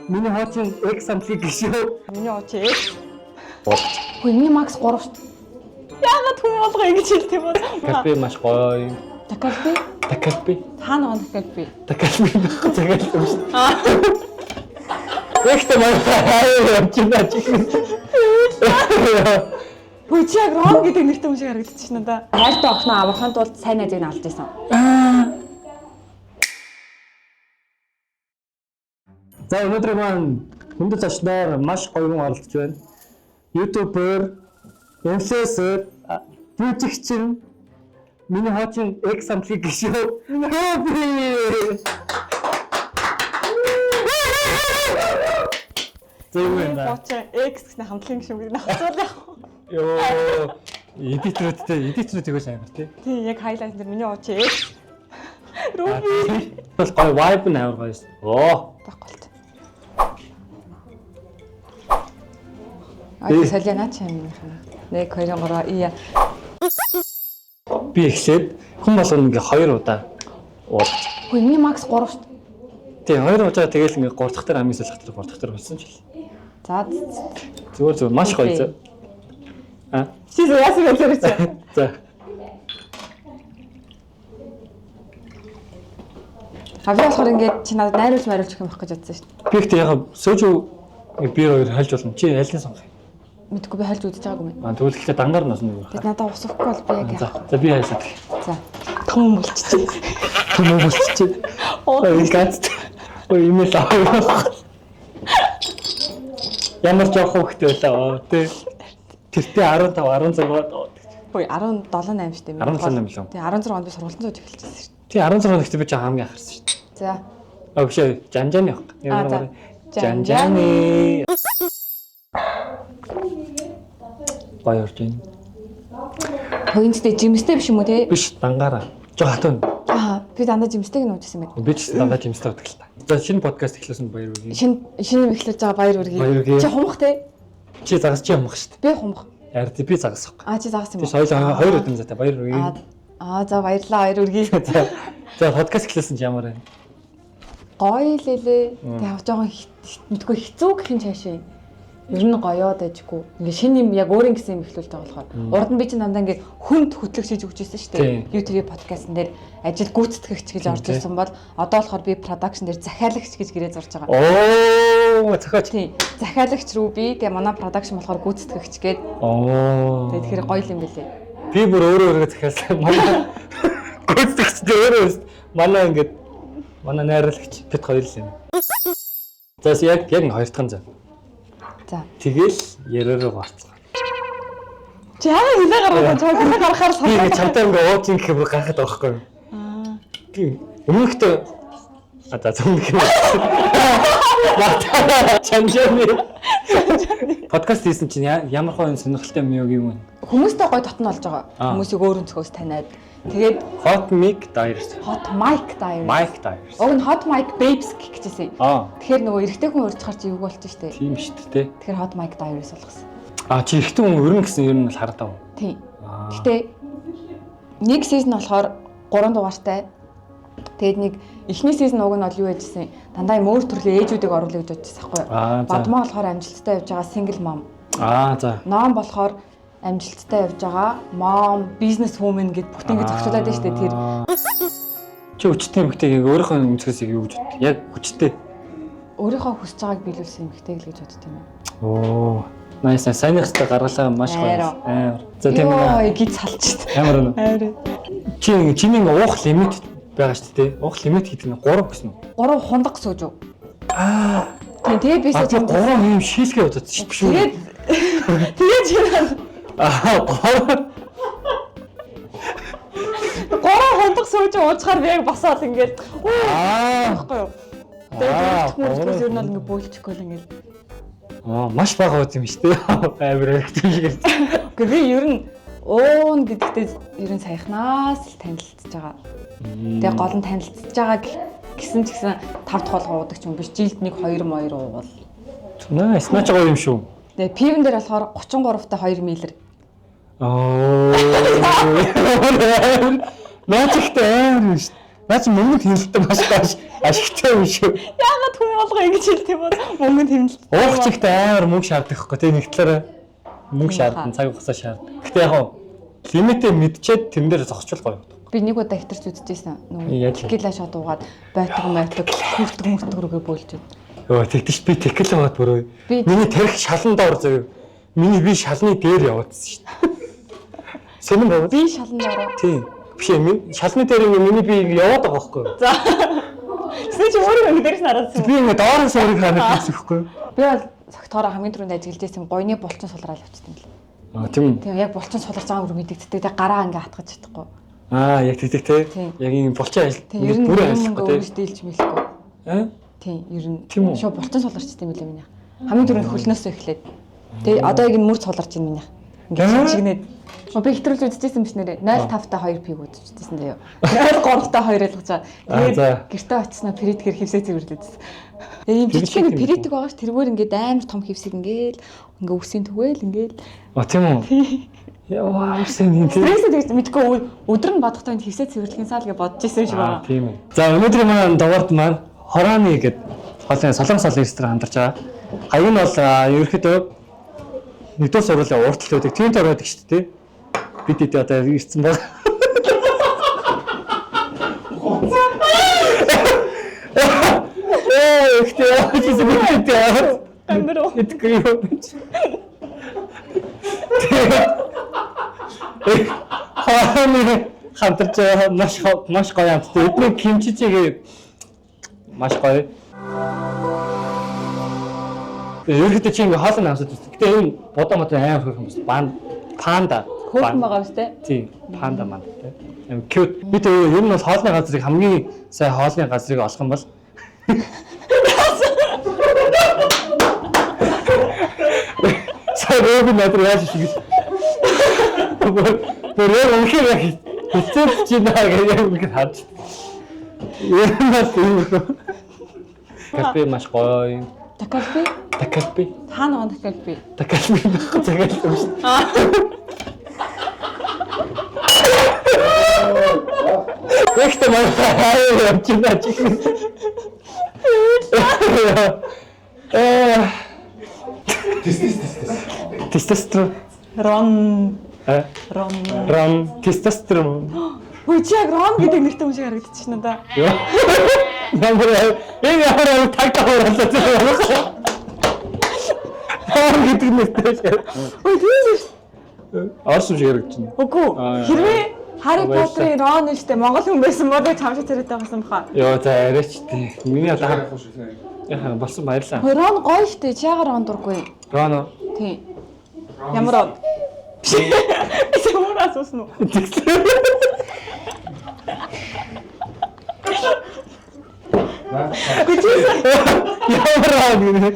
Миний хоочин X амтлыг гişөө. Миний очи X. Хөөе, миний макс 3 шүү дээ. Яагаад хүн болго ингэж хэлдэг юм бэ? Кафе маш гоё. Такалби. Такалби. Та нэг такалби. Такалби цагаал юм шүү. Ихтэй маань явчихна чи. Хөөе, чи яг Рон гэдэг нэртэй хүн шиг харагдчих надаа. Хайртай охиноо аврахын тулд сайн найзыг нь алж исэн. За, өнөөдөр маань хүндэт зочноор маш гоё хүн оролцож байна. YouTuber, influencer, бүжигчин, миний хоочин X амтлыг гişөө. Руби. За, юу юм бэ? Очи X гэсэн хамтлагийн гишүүн гэдэг нь хацуул яг. Йоо, эдиторүүдтэй, эдиторүүд игэл амар тий. Тийм, яг хайлайт дээр миний очи X. Руби. Бол гоё vibe нь амар гоё шээ. Оо. Байхгүй л. Аа, солио наа чи минийх нь. 1 2 3 ия. Би эхлээд хүн болгоно ингээ хоёр удаа уулж. Хөөе, миний макс 3 шүү дээ. Тий, хоёр удаа, тэгэл ингээ гурав дахь дээр, хамгийн сүүлд дээр, гурав дахь дээр болсон ч л. За. Зүгээр зүгээр, маш гоё зөө. А? Чи яасан бэ тэр чи? За. А, би болохоор ингээд чи надад найруулж мариулж өгөх юм байх гэж бодсон шүү дээ. Би ихтэй яг сожу бир хоёр хольж болно. Чи аль нь сонгох юм? Мэдгүй, би хольж үзэж байгаагүй юм. А, тэгвэл ихтэй дангаар нь осно юу Тэгэд вэ? надад ус өгөхгүй бол би яг За, яах вэ? за, би хайсаад. За. Том болчих. Түмэн болчих. Ой, гац. Ой, имэйл аваа. Ямар жоох хөвгтэй байлаа тий. Тэртээ 15 16. Хөөе, 17 8 шүү дээ. 17 8 лөө. Тий, 16 онд би сургалтын зүйд эхэлчихсэн шүү дээ. Тий, 16 онд би чи хамгийн анхарсан шүү дээ. За. А, биш ээ, Жанжаны явах. А, за. Жанжаны. Гоё орж ийн. Хөөе, энэ дэд жимстэй биш юм уу те? Биш, дангаараа. Жоо хатуу. Аа, би дандаа жимстэйг нь уужсэн юм байна. Би ч дандаа жимстэй байдаг л та. За, шинэ подкаст эхлүүлсэн, баяр хүргэе. Шинэ шинэ юм эхлүүлж байгаа, баяр хүргэе. Баяр хүргэе. Чи хумх те? Чи загас, чи хумх шүү дээ. Би хумх. Яар тий, би загас ахгүй. Аа, чи загас юм Тий, уу? соёл хоёр өдөр затай, баяр хүргэе. Аа, за, баярлалаа, баяр хүргэе. За. За, подкаст эхлүүлсэн чи ямар байна? Гоё лээ. Тэг яг жоохон мэдгүй, хэцүү гэх юм цаашаа. Ер нь гоёо дайжгүй. Ингээ шинэ юм, яг өөрийн гэсэн юм эхлүүлж байгаа болохоор. Урд нь би чинь дандаа ингээ хүнд хөтлөгч хийж өгч ирсэн шүү дээ. YouTube подкастн дээр ажил гүйцэтгэгч гэж орж ирсэн бол одоо болохоор би production дээр захиалагч гэж гэрээ зурж байгаа. Оо, зохиоч. Тийм. Захиалагч рүү би, тэгээ манай production болохоор гүйцэтгэгч гээд. Оо. Тэгээ тэгэхээр гоё юм бэлээ. Би бүр өөрөө өөрийгөө захиалсан. Манай гүйцэтгэгч дээр өөрөө манай ингээд манай найруулагч бит хоёр л юм. За, яг яг хоёр дахь нь за. За. Тэгэл яриараа гарцгаа. Чи яагаад хилээ гаргаад чам хилээ гаргахаар Би ингэ санаа. чамтай ингээ ууж ингэх бүр гайхаад байгаа байхгүй юу? Аа. Тийм. Өмнөхтөө а, за, зөв юм. Чамжааны. Подкаст хийсэн чинь ямар хоо сонирхолтой юм юу юм вэ? Хүмүүстэй гоё дотн болж байгаа. Аа. Хүмүүсийг өөр өнцгөөс таниад. Тэгээд Hot Mic Diaries. Hot Mic Diaries. Mic Diaries. Уг нь Hot Mic Babes гэх гэжсэн. Аа, Тэгэхээр нөгөө эрэгтэй хүн урьдчаар чи юу болчих штэ. тийм шүү дээ. Тэгэхээр Hot Mic Diaries болгосон. Аа, чи эрэгтэй хүн өрнө гэсэн ер нь бол хардаа. Тийм. Аа. Гэтэ нэг season болохоор 3 дугаартай. Тэгээд нэг эхний season уг нь бол юу яжсэн? Дандаа юм өөр төрлийн ээжүүдийг оруулах гэж бодчихсон байхгүй юу? Аа, за. Бадмаа болохоор амжилттай явж байгаа single mom. Аа, за. Ном болохоор амжилттай явж байгаа mom, business woman гэд бүгд ингэ зохицуулаад байна штэ тэр. Чи хүчтэй эмэгтэйг өөрийнхөө өнцгөөс юу гэж боддог? Яг хүчтэй. Өөрийнхөө хүсэж байгааг биелүүлсэн эмэгтэй л гэж бодд юм байна. Оо. Nice. Сайн хэвээр гаргалаа, маш гоё. Амар. Амар. За, тийм ээ. Йоо, гид салчт. Амар уу? Амар. Чи чиний ингээ уух лимит байгаа шүү дээ. Уух лимит гэдэг нь 3 гэсэн үү? 3 хундаг сууж уу? Аа. Тийм, тэгээ би А, сая чи 3 юм шийлгээ бодсон шүү дээ. Тэгээд тэгээд чи Аа, 3. Гурван хундаг сууж уучгаар би яг босоод ингээд Аа. байхгүй юу? Тэгээд мөрдгөөс ер нь бол ингээд бөөлчихгүй л ингээд. Аа, маш бага ууд юм шүү дээ. Амар хэрэгтэй шиг. Үгүй, би ер нь уун гэдэгтээ ер нь саяхнаас л танилцж байгаа. Тэгээ гол нь танилцж байгаа гэсэн ч гэсэн тав дахь болгоо уудаг ч юм биш. Жилд нэг 2 моёр уувал. Nice, наач гоё юм шүү. Тэгээ пивэн дээр болохоор 33-та 2 миллер. Аа. Наач ихтэй амар юм шүү. Наа чи мөнгөнд хэмнэлттэй маш маш ашигтай юм шүү. Яагаад хүн болго ингэж хэлдэг юм бол мөнгөнд хэмнэлт. Уух чигт амар мөнгө шаарддаг хгүй тий нэг талаараа мөнгө шаардна, цаг хугацаа шаардна. Гэтэ яг хоо лимитээ мэдчихэд тэрэн дээр зогсчул гоё. Би нэг удаа хитэрч үзчихсэн. Нөгөө Яаж вэ? текила шот уугаад байтг майтг хүртг мөртг рүүгээ бөөлж. Йоо тэгтэж би текила уугаад бүрөө. Би- Миний тарих шалан доор заяа. Миний би шалны дээр яваадсан шүү дээ. Сонин байна. Би шалан доор. Тийм. Биш ээ, шалны дээр ингээ миний би ингээ яваад байгаа байхгүй юу? За. Тэсний чи өөрөө ингэ дээрс нараадсан юм. Би ингээ доороос өөрийг хараад байсан байхгүй юу? Би бол цогтоороо хамгийн түрүүнд ажиглаж байсан гойны булчин сулраал явчихсан юм л. Аа тийм үү. Тийм яг булчин суларч байгаа юм мэдэгддэг. Тэг гараа ингээ атгаж чадахгүй. Аа яг тэгдэг те. Тийм. Яг ийм булчин ажил Тийм ер нь бүрэн ер нь ажиллахгүй те. өргөж дийлж мэлэхгүй. Аа? Тийм ер нь Тийм үү? шууд булчин суларчтай юм лээ минийх. Хамгийн түрүүнд хөлнөөсөө эхлээд. Тэгээ одоо яг энэ мөр суларч байна минийх. Аа? Ингээ чигнээд. Би хэтрүүлж үзчихсэн биш нэрээ. 0.5 та 2 пиг үзчихсэн заяа. 0.3 та 2 ойлгож байгаа. Аа, Тэгээд за. гэртээ очисноо перитгэр хевсээ цэвэрлээдсэн. Тэгээ ийм Тэр жижиг шиг нэг юм перитик байгаа ш тэргээр ингээд амар том хевсэг ингээл ингээ үсийн түгээл ингээл А тийм үү. Яа, сайн юм тийм. стрессээ тэгж мэдгүй өдөр нь бодохдоо энэ хевсээ цэвэрлэхийн сал гэж бодож исэн юм шиг Аа байна. тийм ээ. За өнөөдрийн манай дугаард маань Хораны гэдэг хоолын солонгос хоолын ресторан хамтарч байгаа. Хаяг нь бол ерөнхийдөө нэгдүгээр сургуулийн урд талд байдаг. Тийм төр байдаг шүү дээ. Бид хэд одоо ирсэн баг. Ээ, ихтэй яаж хийсэн бэ гэдэг. Амир уу. Итгэхгүй юу. Хораны хамтарч байгаа маш гоё амттай. Эдний кимчижигээ маш гоё. Ерөнхийдөө чи ингээ хоолой намсаад үзсэн. Гэтэ энэ бодоо модоо амар хөөрхөн бас бан панда. Хөөрхөн байгаа биз дээ. Тийм, панда манд тий. Амар cute. Би тэгээ ер нь бол хоолны газрыг хамгийн сайн хоолны газрыг олох юм бол Сайн би надад яаж шиг. Бүр яг үнэхээр яг хэцүү чи наа гэж яг үнэхээр харж. Ер нь бол тийм үү. Кафе маш гоё. Такалби Такалби. та нөгөө такалби. Такалби цагаал юм шүү. Ихтэй маань хаяа явж байна чи. Э тестостерон Рон э рон. рам тестостерон. Хөө чи яг рон гэдэг нэртэй хүн шиг харагдчих надаа. Йоо. Ямар энэ ямар таг тавруулсан юм. Рам гэдэг нэртэй шиг. Хөө тийм шүү. Орс юм шиг харагдаж байна. Үгүй. Аа, яа. Хэрвээ Harry Баярлалаа. Potter-ийн Рон нь штэ Монгол хүн байсан бол чамшиг царайтай байсан баха. Йоо за арайч тий. Миний одоо яхаа болсон баярлаа. Хөө Рон гоё штэ. Чи яагаар Рон дургүй? Роно. Тийм. Ямар Рон? Би өөр асуусан уу? Үгүй чи Ямар рон гинэ?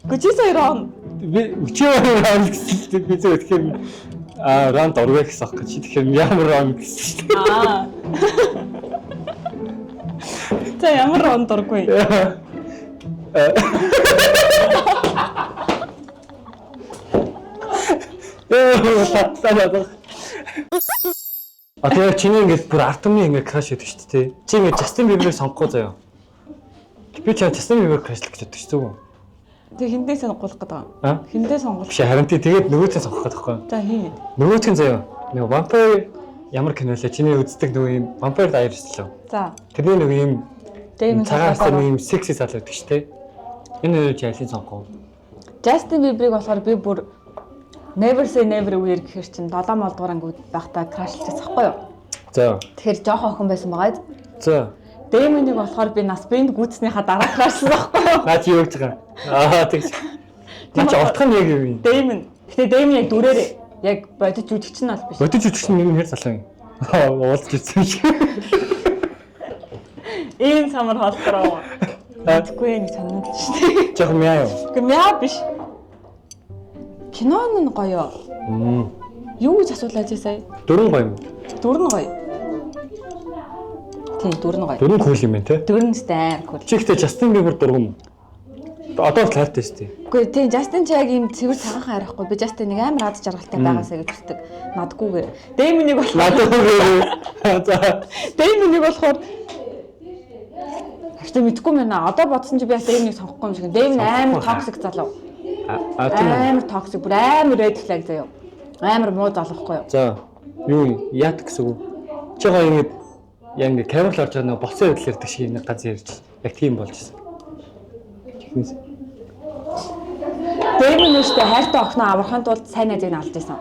Үгүй чи сая Рон. Би чи рон гэсэн чинь би зөв тэгэхээр а рон дургүй гэсэн аахгүй чи тэгэхээр ямар рон гэсэн чинь. Аа. За ямар Рон дургүй? Э А тэгээ чиний ингээд бүр ард түмний ингээд краш гэдэг шүү дээ. Чи ингээд Justin Bieber-ыг сонгохгүй заяа. Би чи Justin Bieber крашлах гэж боддог шүү дээ. Тэг хиндээ сонгуулах гэдэг юм. Аа? Хиндээ сонгуул. Биш харин тий тэгээд нөгөөтөө сонгох гэдэг байхгүй. За хин. Нөгөөх нь заяа. Нөгөө Vampire ямар кино лээ? Чиний үздэг нөгөө юм Vampire Diaries лөө. За. Тэрний нөгөө юм Damon цагаан Salvatore. харсан нэг юм секси залуу байдаг шүү дээ. Энэ хоёр чи алийг сонгох вэ? Justin Bieber-ыг болохоор би бүр Never say never үеэр гэхэр чинь 7 молдгоор ангид байхдаа крашлчихсан байхгүй юу? За. Тэгэхээр жоохон охин байсан байгаа. За. Damon-ыг болохоор би нас бэнд гүйцснийхаа дараа крашлсан байхгүй юу? Наа чи юу гэж байгаа? Аа тэгж. Наа чи утга нь яг юу юм? Damon. Гэтэ Damon яг дүрээрээ яг бодит жүжигч нь бол биш. Бодит жүжигч нь нэг хэр залуу юм. Уулзч ирсэн юм шиг. Ийм самар холтроо. Мэдгүй нэг сонирхол шүү дээ. Жохон мяа юу? Үгүй мяа биш. Кино нь гоё. Мм. Юу гэж асуулаа чи сая? Дөрөн гоё юм. Дүр нь гоё. Тийм, дүр нь гоё. Дөрөн кул юм байна те. Дүр нь сте амар кул. Чи ихтэй Justin Bieber дургу юм. Одоо бол хайртай шүү дээ. Үгүй тийм, Justin чи яг ийм цэвэр цагаахан арахгүй. Би Justin нэг амар аз жаргалтай байгаасаа гэж үздэг. Надгүйгээр. Дэмонийг болохоор Надад. За. Дэмонийг болохоор Гэхдээ мэдгүй мэн. Одоо бодсон чи би бас Дэмонийг сонгохгүй юм шиг. Дэмон амар toxic залуу. А, тийм үү. Амар toxic, бүр амар red flag заяа. Амар муу залуу байхгүй юу? За. Юу яат гэсэн үг? Чи гоё ингэ яг ингэ камер л орж байгаа нэг болсон явдал ярьдаг шиг нэг ганц ярьж. Яг тийм болж ирсэн. Чихнээс. Дэмон өөртөө хайртай охиноо аврахын тулд сайн найзыг нь алж исэн.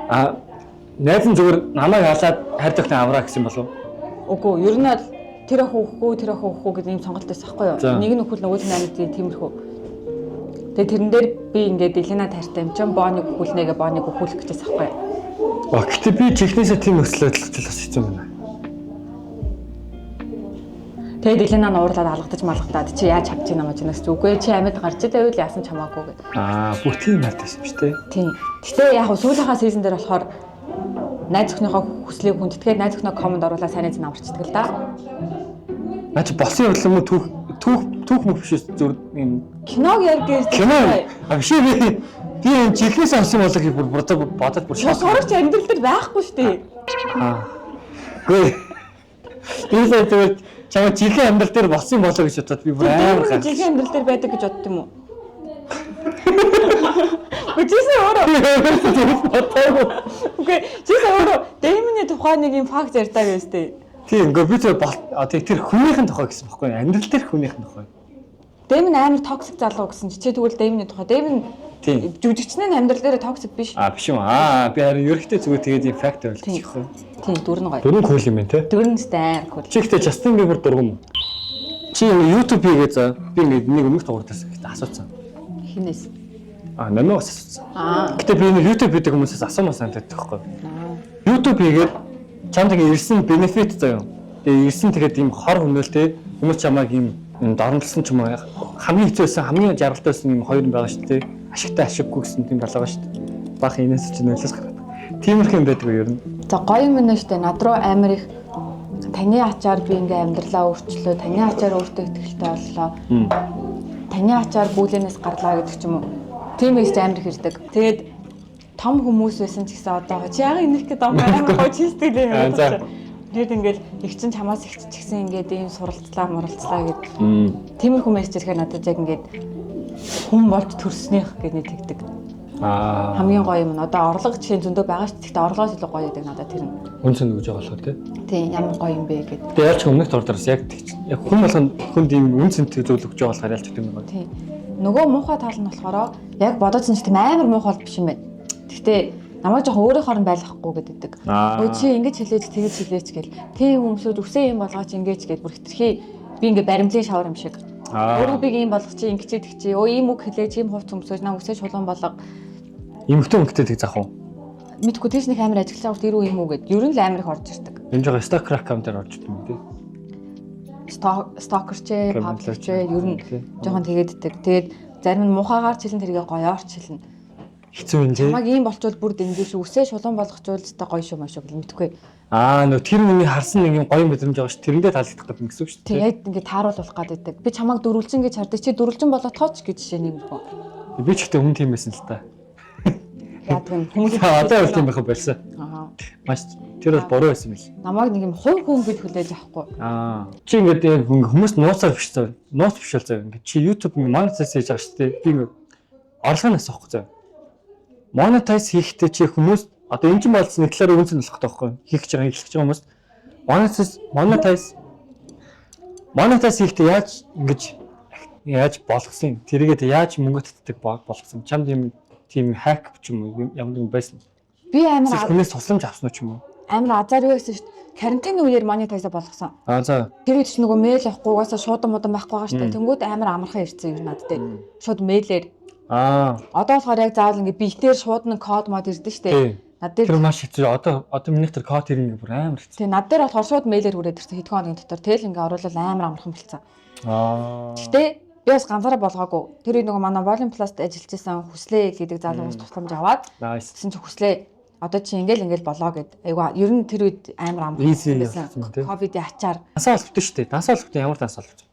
А, найз нь зүгээр намайг халаад хайртай охиноо авраа гэсэн болов уу? Үгүй, ер нь бол тэр охин өгөхгүй, тэр охин өгөхгүй гэдэг ийм сонголт байсан байхгүй юу? За. Нэг нь өхөл, нөгөөх нь амар тиймэрхүү. Тэгээ тэрэн дээр би ингээд Элена таартай юм чинь Боныг өхүүлнэгээ Боныг өхүүлэх гэжсэн байхгүй юу? А, гэтээ би чихнээсээ тийм нөхцөл байдал бас хэцүү юм байна. Тэгээд Элена нь уурлаад алгадаж малгадаад чи яаж чадчих юм аа чинээс чи үгүй чи амьд гарч идэвэл яасан ч хамаагүй гэд. Аа, бүх тийм хайртай юм шүү дээ. Тийм. Гэтэ яг хөө сүүлийнхаа season дээр болохоор найз охиныхоо хүслийг хүндэтгээд найз охиноо команд оруулаад сайн найз нь аварчдаг л да. Наа чи болсон явдал юм уу, түүх түүх түүх мөх биш зүгээр юм Киног ярь гэж. кино. А, биш ээ, би юм чихнээс авсан болоо гэж бүр бодоод бодоод бүр шок. Сурагч амьдрал дээр байхгүй шүү дээ. Аа. Гүй. Би л зүгээр чамаа жинхэнэ амьдрал дээр болсон болоо гэж бодоод би бүр амар Тэр гайхсан. жинхэнэ амьдрал дээр байдаг гэж бодд юм уу? Үгүй, чийсэн өөрөө. Бодоогүй. Үгүй, чийсэн өөрөө Дэмоны тухай нэг юм факт ярьдаа байж тээ. Тийм, ингээ би тэр бол а тий, тэр хүнийхэн тухай гэсэн бохгүй юу? Амьдрал дээр хүнийхэн тухай. Дэмон амар toxic залуу гэсэн чи тэгвэл Дэмоны тухай. Дэмон Тийм. жүжигчний амьдрал дээр toxic биш. А, биш юм. Аа, би харин ерөнхийдөө зүгээр тэгээд юм факт Тийм. ойлгочих юу. Тийм, дүр нь гоё. Дөрөв cool юм байна те. Дүр нь өстэй амар cool. Чи ихтэй Justin Bieber дургу юм. Чи YouTube хийгээ за. Би ингээ нэг өмнөх дугаар дээрс ихтэй асуусан. Хинээс? А, намайг бас асуусан. Аа. Гэтэ би нэг YouTube хийдэг хүмүүсээс асуумаар санагддаг байхгүй. YouTube хийгээд чамд ингээ ирсэн benefit заяа. Тэгээ ирсэн тэгээд ийм хор хүмүүл те, хүмүүс чамайг ийм юм доромжлсон ч юм уу, хамгийн хэцүү байсан, хамгийн жаргалтай байсан юм хоёр юм байгаа шүү дээ. Ашигтай ашиггүй гэсэн тийм талаа байгаа шүү дээ. Баах инээс чинь нойлоос гараад. Тиймэрхүү юм байдаг уу ер нь? За, гоё юм байна шүү дээ. Над руу амар их таны ачаар би ингээ амьдралаа өөрчлөө, таны ачаар өөртөө ихтэй боллоо. Таны ачаар бүлээнээс гарлаа гэдэг ч юм уу. Тийм их амар их ирдэг. Тэгээд том хүмүүс байсан ч гэсэн одоо чи яг инех гэдэг юм амар гоё чистдэг юм Аа, за. байна. Тэгээд ингээл их чин чамаас их ч гэсэн ингээд ийм суралцлаа, муралцлаа гэд. Тиймэрхүү мессеж ирэхээр надад яг ингээд хүн болж төрснийх гэж нэг тэгдэг. Аа. Хамгийн гоё юм нь одоо орлого жишээ нь зөндөө байгаа шүү дээ. Гэхдээ орлогоос илүү гоё гэдэг надад тэр нь. Үн цэн өгж байгаа болохоор тий. Тийм, ямар гоё юм бэ гэд. Тэгээ ялч өмнөх дугаар дээрс яг тэгч. Яг хүн болгон хүнд ийм үн цэнтэй зүйл өгж байгаа болохоор ялч тийм юм байна. Тийм. Нөгөө муухай тал нь болохоор яг бодоодсон ч тийм амар муухай бол биш юм байна. Гэхдээ намайг жоохон өөрийнхоор нь байлгахгүй гэдэг. Аа. Өө чи ингэж хэлээч тэгэж хэлээч гэл. Тийм хүмүүсүүд үсээ юм болгооч ингэж гээд бүр хитрхи би ингээ баримлын шавар юм шиг. Аа. Өөрөө би ийм болгох чи ингэж тэг чи өө ийм үг хэлээч ийм хувц өмсөөж нам үсээ шулуун болго. Эмэгтэй өнгөтэй тэг зах уу? Мэдгүй тийш нэг амар ажиллаж байгаа тэр үү юм уу гэд. Ер нь л амар их орж ирдэг. Энэ жоо stalker account дээр орж ирдэг юм тий. Stalker ч, public ч ер нь Тий. жоохон тэгээддэг. Тэгээд зарим нь муухайгаар ч хэлэн тэргээ гоёор ч хэлнэ. Хэцүү юм тий. Чамайг ийм болчвол бүр дэмжин шүү. Үсээ шулуун болгочвол өстой гоё шүү маш шүү гэл мэдгүй. Аа, нөө тэр хүний харсан нэг юм гоё мэдрэмж байгаа ш. Тэрэндээ таалагдах гэдэг юм гэсэн үг шүү Тэг дээ. яг ингээ тааруулах гад байдаг. Би чамайг дөрвөлжин гэж хардаг. Чи дөрвөлжин болоотгооч гэж жишээ нэмэрхүү. Би ч ихтэй өмнө тийм байсан л та. Яадаг юм хүмүүс. Одоо бол тийм байх болсон. Аа. Маш тэр бол буруу байсан мэл. Намайг нэг юм хувь хүн бид хүлээж авахгүй. Аа. Чи ингээд яг ингээ хүмүүс нууцаар биш зав. Нууц биш бол зав. Ингээд чи YouTube ингээ monetize хийж байгаа шүү дээ. Би ингээ орлого нь асуухгүй зав. Monetize хийхдээ чи хүмүүс одоо энэ чинь болсон нэг талаар үнэ цэн болох гэдэг байхгүй юу? Хийх гэж байгаа, эхлэх гэж байгаа хүмүүс monetize хийхдээ яаж ингэж яаж болгосон юм? Тэрийгээ тэ яаж мөнгө татдаг болгосон? Чамд юм тийм hack ч юм уу ямар нэгэн байсан. Би амар Эсвэл хүнээс тусламж авсан уу ч юм уу? амар азар юу гэсэн шүү дээ. Карантины үеэр monetize болгосон. Аа, за. Тэр үед ч нөгөө мэйл авахгүй угаасаа шуудан мудан байхгүй байгаа шүү дээ. Тэнгүүд амар амархан ирсэн юм надад дээр. Шууд мэйлээр. Аа. Одоо болохоор яг заавал ингээ биетээр шууд нэг код мод ирдэ шүү дээ. Тий. Над дээр Тэр маш хэцүү. Одоо минийх тэр код хэрэг бүр амар хэцүү. тий, над дээр болохоор шууд мэйлээр хүрээд ирсэн хэдхэн хоногийн дотор тэгэл ингээ оруулал амар амархан болцсон. Аа. Гэтэ би бас ганцаараа болгоогүй. Тэр үед нөгөө манай Volume Plus-д ажиллаж исэн хүслээ гэдэг залуугаас тусламж аваад Nice. тэгсэн чи хүслээ одоо чи ингээл ингээл болоо гэд. Айгу ер нь тэр үед амар амархан Easy байсан. болсон тий. Ковидын ачаар Дансаа олбтой шүү дээ. Дансаа олбтой ямар дансаа олбтой?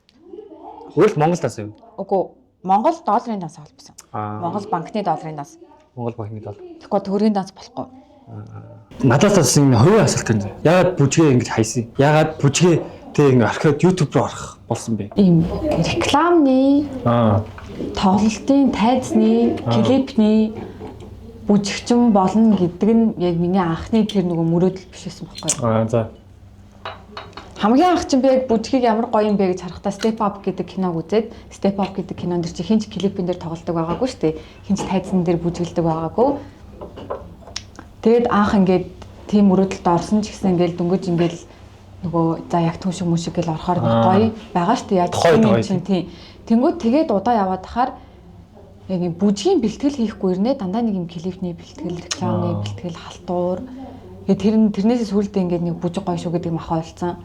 Үгүй л Монгол данс юу? Үгүй Монгол долларын данс холбосон. Аа. Монгол банкны долларын данс. Монгол банкны доллар. Тэгэхгүй төгрөгийн данс болохгүй. Надаас бас энэ хувийн асуулт юм. Яагаад бүжгээ ингэж хайсан? Яагаад бүжгээ тэг ингэ орхиод YouTube руу орох болсон бэ? Ийм рекламны Аа. тоглолтын тайзны, клипний бүжигчин болно гэдэг нь яг миний анхны тэр нөгөө мөрөөдөл биш байсан байхгүй юу? Аа за. Хамгийн анх чинь би яг бүжгийг ямар гоё юм бэ гэж харахтаа Step Up гэдэг киног үзээд Step Up гэдэг кинон дэр чи хинч клипэн дээр тоглолдог байгаагүй шүү дээ. Хинч тайзан дээр бүжгэлдэг байгаагүй. Тэгээд анх ингээд тийм мөрөөдөлд орсон ч гэсэн ингээд дөнгөж ингээд нөгөө за яг түн шиг мөн шиг гэл орохоор нэг гоё байгаа шүү дээ. Яаж Тухай, тийм юм тухай. чинь тийм. Тэнгүүд тэгээд удаа яваад тахаар яг юм бүжгийн бэлтгэл хийхгүй ирнэ дандаа нэг юм клипний бэлтгэл, рекламны бэлтгэл, халтуур. Тэгээд тэр нь тэрнээсээ сүүлдээ ингээд нэг бүжиг гоё шүү гэдэг мах ойлцсон.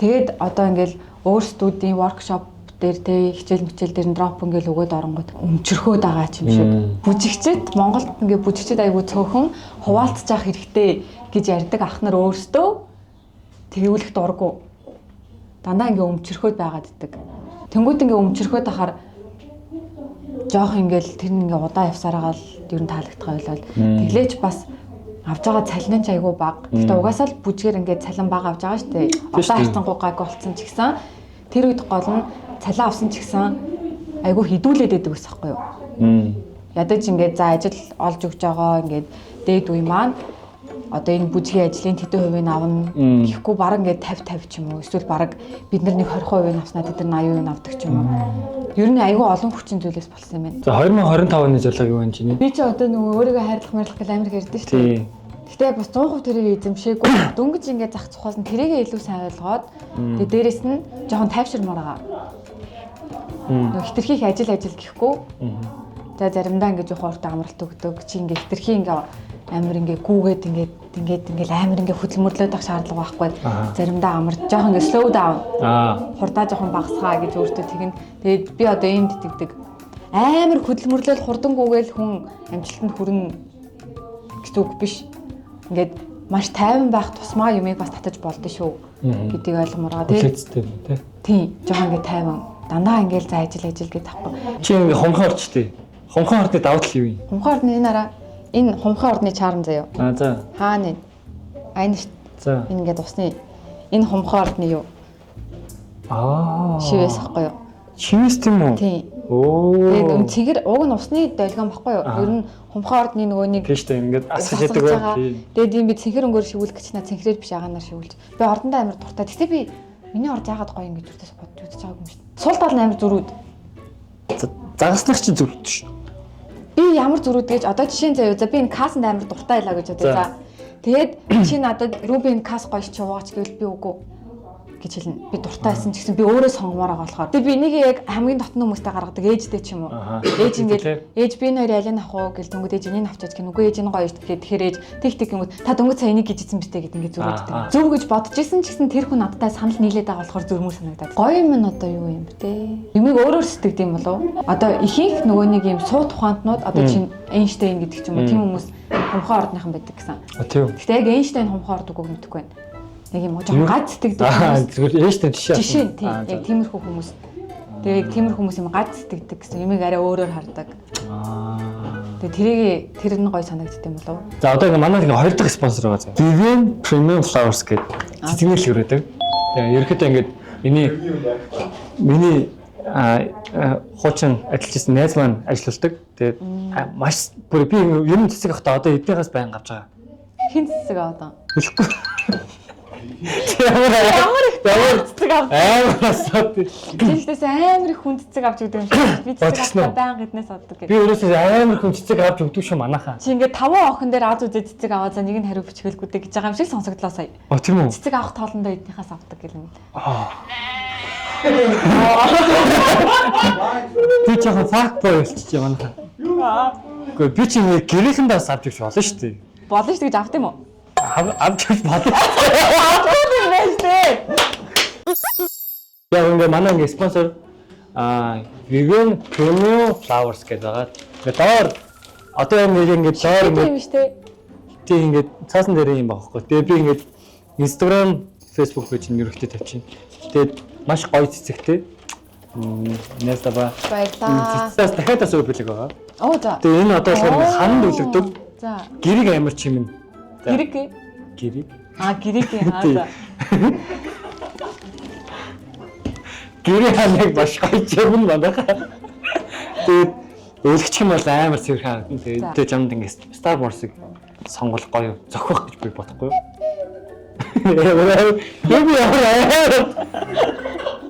Тэгээд одоо ингээл өөр студийн воркшоп дээр те хичээл мичээл дээр нь дроп ингээл өгөөд оронгууд өмчөрхөөд байгаа ч юм шиг. Бүжигчэд Монголд ингээ бүжигчэд айгүй цөөхөн хуваалцж явах хэрэгтэй гэж ярьдаг ах нар өөрсдөө тэгүүлэх дургу. Дандаа ингээ өмчөрхөөд байгаад идэг. Тэнгүүд ингээ өмчөрхөөд ахаар жоох ингээл тэр нь ингээ удаа явсараагаал ер нь таалагдах байлаа. Тэглээч бас авж байгаа цалин нь ч айгүй бага. Гэтэ угаасаа л бүжгээр ингээ цалин бага авж байгаа шүү дээ. Одоо шүү дээ. харцангуй гайг болцсон ч гэсэн тэр үед гол нь цалин авсан ч гэсэн айгүй хідүүлээд байдаг ус байхгүй юу? Ядаж ингээд за ажил олж өгч байгаа ингээд дээд үе маань одоо энэ бүжгийн ажлын тэдэн хувийг авна гэхгүй баг ингээд 50 50 ч юм уу эсвэл баг бид нар нэг 20% нь авснаа тэд нар 80% нь авдаг ч юм уу. Ер нь айгүй олон хүчин зүйлээс болсон юм байна. За 2025 оны зорилго юу вэ чиний? Би чи одоо нөгөө өөрийгөө хайрлах мэрлэх гэл амар ярьдэн шүү дээ. Тий. Гэтэ яг бас 100% тэрийг эзэмшээгүй. Дөнгөж ингээд зах цухаас нь тэрийгээ илүү сайн ойлгоод тэгээ дээрэс нь жоохон тайвширмаар байгаа. Нөгөө хитрхи их ажил ажил гэхгүй. За заримдаа ингээд жоохон урт амралт өгдөг. Чи ингээд хитрхи ингээд амар ингээд гүүгээд ингээд ингээд ингээд амар ингээд хөдөлмөрлөөд авах шаардлага байхгүй. Аа. Заримдаа амарч жоохон ингээд slow down Аа. хурдаа жоохон багасгаа гэж өөртөө тэгнэ. Тэгээд би одоо иймд итгэдэг. Амар хөдөлмөрлөөл хурдан гүгээл хүн амжилтанд хүрнэ гэсэн үг биш. Ингээд маш тайван байх тусмаа юмыг бас татаж болдсон шүү гэдгийг ойлгомоор байгаа. Тэгээд Хүлээцтэй юм тий. тийм жоохон ингээд тайван дандаа ингээд за ажил ажил гэж тахгүй. Чи ингээ хумхан орч тий. Хумхан ордны давуу тал юу юм? Хумхан ордны энэ араа энэ хумхан ордны чарм заяо. Аа за. Хаана энэ? А энэ шүү. За. Энэ ингээд усны энэ хумхан ордны юу? Аа. Шивээс ахгүй юу? Шивээс тийм үү? Тийм. Тэгээд Оо. өн цэгэр уг нь усны долгион баггүй юу? Аа. Ер нь хумхан ордны нөгөө нэг Тийм шүү дээ. Ингээд асгаж асгаж яадаг бай. байгаа. Тийм. Тэгээд юм би цэнхэр өнгөөр шивүүлэх гэж на цэнхрээр биш агаанаар шивүүлж. Би ордондоо амар дуртай. Гэтэ би миний орд яагаад гоё ингэж үртэйс бодож үзэж байгаагүй юм шүү. Сул тал нь амар зөрүүд. За, Загаснах чинь зүрхтэй шүү. Би ямар зөрүүд гэж одоо жишээ нь заяа. За би энэ кассанд амар дуртай байлаа гэж бодъё. За. За. Тэгээд чи надад Руби энэ касс гоё чи уугаач гэвэл би үгүй гэж хэлнэ. Би дуртай байсан ч гэсэн би өөрөө сонгомоор байгаа болохоор. Тэгээд би энийг яг хамгийн дотны хүмүүстэй гаргадаг ээжтэй ч юм уу. Аха. Ээж ингээд Тий. ээж би энэ хоёрын алийг авах уу гэл дөнгөд ээж энийг авчаач гэнэ. Үгүй ээж энэ гоё шүү дээ. Тэгэхээр ээж тэг тэг гингүүд та дөнгөж сая энийг гэжсэн биз дээ гэд ингээд зөрөөд Аа, аа. дээ. Зөв гэж бодож исэн ч гэсэн тэр хүн надтай санал нийлээд байгаа болохоор зөрмөр санагдаад. Гоё юм нь одоо юу юм бэ те? Юмыг өөрөөр сэтгэдэг юм болов уу? Одоо ихэнх нөгөө нэг юм суут ухаантнууд одоо чинь Эйнштейн гэдэг ч юм уу тийм хүмүүс хумхан ордныхан байдаг гэсэн. А тийм. Гэтэ яг Эйнштейн хумхан орд үгүйг мэдэхгүй байна. Нэг юм жоохон гад сэтгэдэг Аа хүмүүс. зүгээр ээжтэй жишээ. Жишээ нь тийм Аа, за. яг тиймэрхүү хүмүүс. Тэгээ яг тиймэрхүү хүмүүс юм гад сэтгэдэг гэсэн юмыг арай өөрөөр хардаг. Аа. Тэгээ тэрийг тэр нь гоё санагддаг юм болов уу? За одоо ингээ манай ингээ хоёр дахь спонсор байгаа заа. Vivian Premium Flowers гэдэг цэцэгний л өрөөдөг. Тэгээ ерөнхийдөө ингээд миний миний хуучин ажиллаж байсан найз маань ажилладаг. Тэгээд маш бүр би ер нь цэцэг авахдаа одоо эднийхээс байн авч байгаа. Хин цэцэг аваад. Хэлэхгүй. Ямар Ямар их ямар цэцэг авд. амар асуудал. Жилдээс амар их хүн цэцэг авч өгдөг юм шиг. Би цэцэг Тэгсэн үү? авах байнга эднээс авдаг Би гэх. ерөөсөө амар хүн цэцэг авч өгдөг шүү манайхаа. Чи ингээд таван охин дээр аз үзээ цэцэг аваа за нэг нь хариу бичгэлгүй дээ гэж байгаа юм шиг сонсогдлоо сая. О тийм үү? Цэцэг авах тоолондоо эднийхээс авдаг гэл юм. Би жоохон fuck boy болчихжээ манайхаа. Үгүй би чи нэг гэрийнхэндээ бас авч өгч болно шүү дээ. Болно шүү гэж авт юм уу? Авч өгч болно. Авдаг юм байна шүү дээ. Яг ингээ манай ингээ спонсор Vivian Premium Flowers гэдэг байгаа. Тэгээ доор одоо яг ингээ доор Тийм ингээ юм шүү дээ. тий ингээ цаасан дээр юм байхгүй. Тэгээ би ингээ Instagram, Facebook пэйж нь ерөнхийдөө тавьчихна. Тэгээд маш гоё цэцэгтэй. Нэстаба. Баярлаа. Цэцээс дахиад бас өөр бэлэг байгаа. Оо за. Тэгээ энэ одоо болохоор ингээ ханд үлэгдэг. За. Гэрэг амар чимэн. За. Гэрэг. Гэрэг. Аа гэрэг. Аа Тий. за. Гэрээ ханаг маш гоё чимэн манайха. Тэгээд өлгчих юм бол амар цэвэрхэн харагдана. Тэгээд За. тэгээ чамд ингээ Star Wars-ыг сонгол гоё зохиох гэж би бодохгүй юу? Яг ямар амар.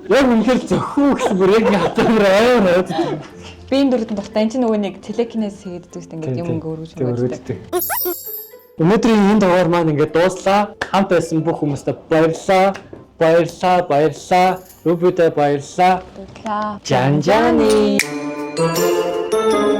Яг үнэхээр зохио гэсэн бүр яг хатар амар. Би энэ дүрдэн дуртай. Энд чинь нөгөө нэг телекинез хийгээд байдаг шүү дээ. Ингээд юм ингээ өргөж өргөждөг. Өнөөдрийн энэ дугаар маань ингээд дууслаа. Хамт байсан бүх хүмүүстээ баярлалаа. Баярлалаа, баярлалаа. Рүбүдэ баярлалаа. Баярлалаа. Жанжаны. Жаны.